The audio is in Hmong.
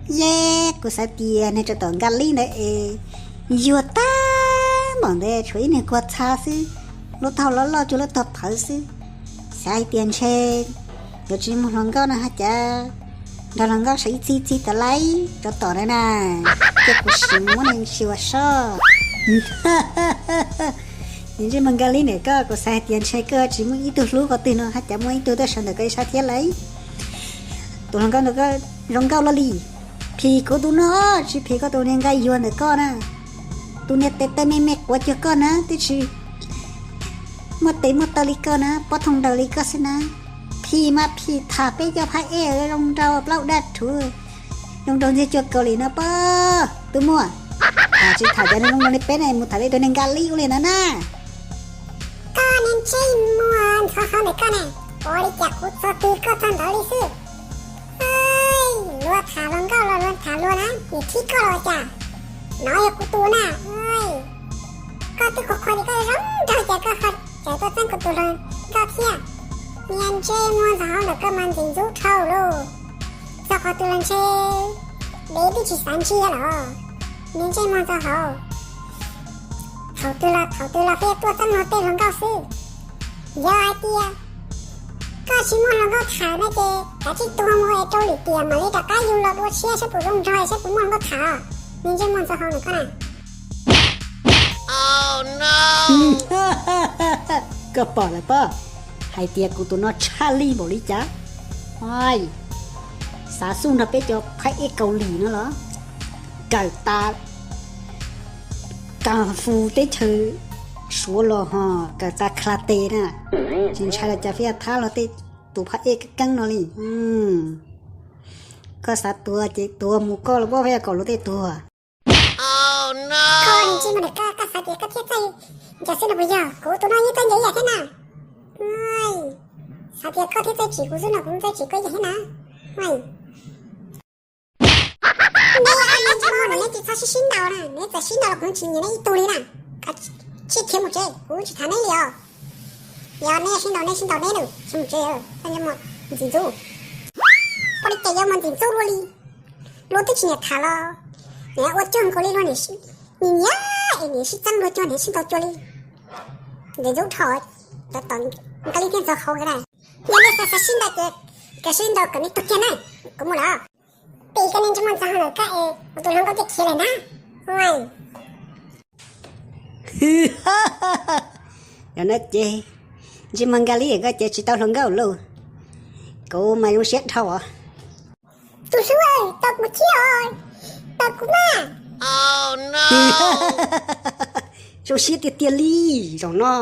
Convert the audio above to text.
Yeb, kuv xav tias nws tsov tom Nkaj Lib ntawd es yuag tag npaum ntawd tshuav ib niag kuag txha xwb, lub taub hau loj loj cuag lub tog phawv xwb. Xav hais tias ntshe yuav tsis muaj hluas nkauj no haj cas nrog hluas nkauj sawv ib txhij txhij tas laib tsov tom na na, ces kuv sim muab nws sim ua soj. Ntsej muag Nkaj Lib ntawm koj, kuv xav hais tias ntshe koj tsis muaj ib tug hlub qhov twg no haj cas muaj ib tug tuaj sawv ntawm koj ib sab thiab lauj. Tus hluas nkauj ntawm koj zoo nkauj luaj li, phim kuv tus no tsis phim koj tus niag nqaij yuag ntawm koj na. Tus niag tes taw me me quav cuag koj na twb tsis muaj tes muaj taw li koj na, pob thooj daws li koj xwb na. Phim mas phim tham peb cov phab ej zoo nraug plaub dab rhuv, zoo nraug ntxiag cuag Kaus Lim no pob tus muaj. Tham tsis tham cov neeg zoo nraug li peb na, mus tham li tus niag Nkaj Lib ua li ntawd na. Koj niag ntsej muag ntxhov hau ntawm koj na, ua li cas kuv txog twg koj txog ntawd li xwb. Luag tham hluas nkauj los luag tham luag na, nim thib koj los cas? No yog kuv tus na. Koj twb qhuas qhuas ces koj zoo nraug ces koj ho tseem tuaj txeeb kuv tus hluas nkauj thiab. Niag ntsej muag ntxhov hau ntawm koj mas ntxim ntxub dhau lauj. Txog qhov twg los ntshe dev twb tsis xav ntsia los. Niag ntsej muag ntxhov hau, thaum twg los thaum twg los pheej tuaj txeeb luag tej hluas nkauj xwb. Yog hais tias koj tsis muaj hluas nkauj tham no ces kav tsij tuag mus es rau Lim Tiam mam li rov qab yug los dua tshiab saib puas zoo nraug saib puas muaj hluas nkauj tham. Niag ntsej muag ntxhov hau ntawm koj na. Koj pom lawm pob, hais tias kuv tus no tshaj lij npaum li cas. Xav xub nrog peb cov phab ej Kaus Lim no los kawm tas kung fu teb chaws Suav los ho kawm tas karate na, tsis ntshai los cas peb yuav thab luag tej tus phab ej keeb keeb no li. Koj xav tuag ces tuag mus koj los pob, peb yuav kom luag tej tuag. Koj niag ntsej muag ntawm koj, koj xav tias koj thiaj txawj ncaws xwb no puas yog? Kuv tus no yeej txawj ncaws ib yam thiab na. Xav tias koj thiaj txawj tsim kuv xwb no, kuv txawj tsim koj ib yam thiab na. Neb ob niag ntsej muag no neb tsis txhob sib sib ntaus na, neb txawm sib ntaus los kuv tsis nyiam neb ib tug li na. Tsij khiav mus tsev, kuv tsis tham neb li os. Yog neb sib ntaus neb sib ntaus neb na, khiav mus tsev, ntxim ntxub. Ua li cas yuav mus ntxim ntxub luaj li, luag twb tsis nyiam tham los nyiam ua cuag nkaus li luag niam, nyiam nyiam es niam sib txeeb luag cuag niam sib ntaus cuag li. Ntxim ntxub dhau, cov tom Nkaj Lib thiab ntxhov hau nkawd na. Yog nej xav xav sib ntaus ces kawm sib ntaus kom nej tuag kiag na, kuv mus lawm. Pim koj niag ntsej muag ntxhov hau ntawm koj es kuv tus hluas nkauj twb khiav lawm na. Yog no ces ntsej muag Nkaj Lib koj ces tsis tau hluas nkauj lauj, kuv mas zoo siab dhau os. Tus hlub, tau kuv thiab os, tau kuv mas. Zoo siab tiag tiag li zaum no.